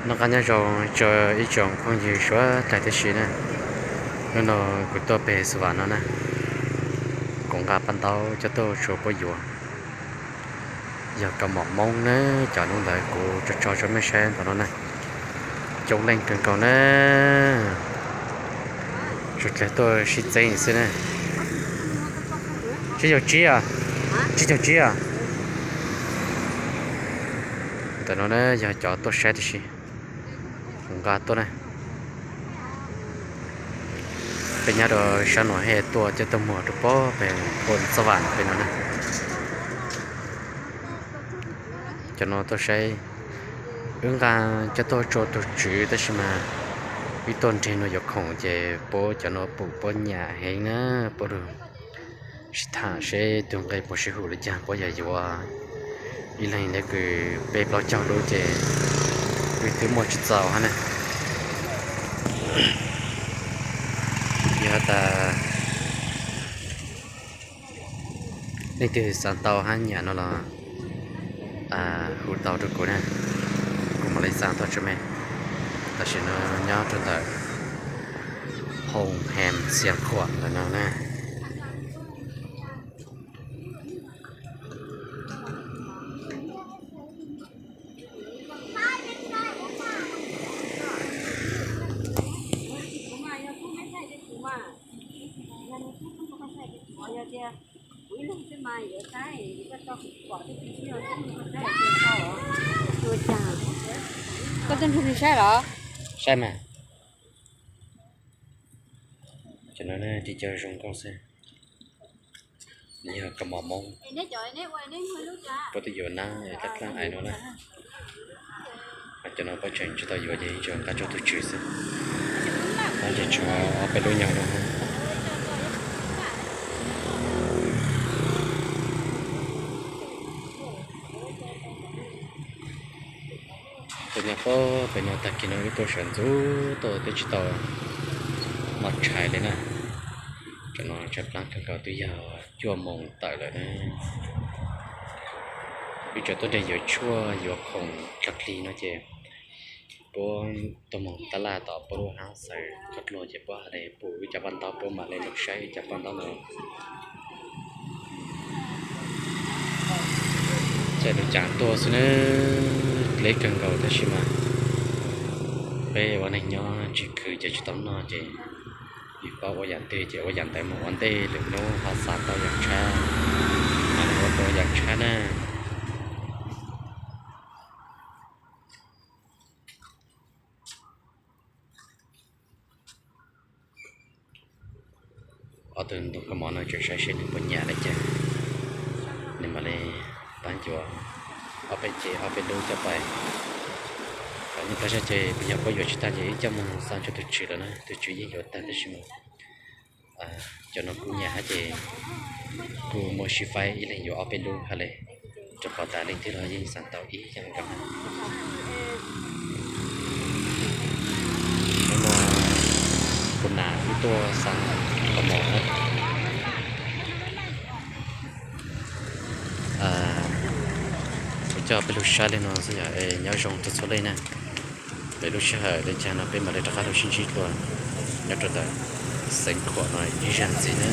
Noj qab nyob zoo rau ib tsoom phooj ywg suav dlawg tib si na. Hnub no kuv tuaj pem Xu Vam no na, kuv nqa paj ntaub coj tuaj tso puab yuav. Yog kaus mom Hmoob na, cov hnub ntawd kuv tso tso rau mej saib ntawm no na. Coob leej kawg nkaus na. Suav dlawg tuaj sib txeeb xwb na. Tsib caug tsib, tsib caug tsib. Ntawm no na yog cov tuaj saib tib si, kuv nqa tuaj na. Peb nyob rau sab no he tuaj coj tuaj muag rau puag pem Xu Vam pem no na. Cov no tuaj saib, wb nqa coj tuaj tso tus tswv tab sis mas wb tuaj nreg no yuav khoom ces puab cov no pum puab nyam heev na, puab lug sib tham seb tug nqe puas sib hum li cas, puab yog yuav ib leeg li kws peb plaub caug lub ces wb twb muaj tsis txaus hab na. Yog tas leej twg xav tau hab nyam no los hu tau rau kuv na, kuv mam li xa tuaj rau mej. Tam sim no nyob rau ntawm Hoo Hem Xiav Khuam ntawm no na. Koj tuaj nrug saib los? Saib mas. Cov no tig cog zoo nkauj xwb. Nws yog kaus mom Hmoob, puab twb yuav nab dlaab dlaab ais no na. Cov no puab tseem tsis tau yuav ces tsuas nqa tso tug tswv xwb. Nab ces tshuav ob peb lub nyob no. Tuaj nyob puag pem no tag kis no wb tuaj sawv ntxuv tuaj twb tsis tau noj tshais li na. Tam no tshaib plab kawg nkaus twb yog cuaj moos tawm lawm na. Wb tseem tuaj nreg yuav tshuaj yuav khoom dlog dlig no ces puab tuaj moog tab laj tom puab lub hab xaws qhov dluag ces puab has le pum wb cov paj ntaub, puab mam le lug saib wb cov paj ntaub no. Caij lub cav tuaj xwb na, dleb kawg nkaus tab sis mas peb ua neeg nyob tsis khwv ces tsis tau noj ces yus paub ua yam twg ces ua yam ntawd mus ua ntej, lwm hnub ho xav tau yam tshab, ho ua tau yam tshab na. Ob tug ntug kaus mom no tseem saib seb nws puas nyam li cas, nws mam li pab ncuav ob peb cev ob peb lub coj pais. Kom nws tag zog ces yog puab yuav tsis tag ces wb coj mus xa rau tus tswv lawm na, tus tswv yeej yuav tag tab sis mas cov no kuj nyam hab ces kuj muaj sib faib ib leeg yuav ob peb lub hab le, rau qhov tas leej twg los yeej xav tau ib yam nkaus. Hnub no kuv nam wb tuaj xa kaus mom na. Kuv coj peb lug saib li no xwb yog nyob zoo rau txhua leej na. Lwm lub sij hawm li cas no peb mam li rov qab lug sib ntsib dlua nyob rau ntawm Xeev Khuam no ib zag ntxiv na.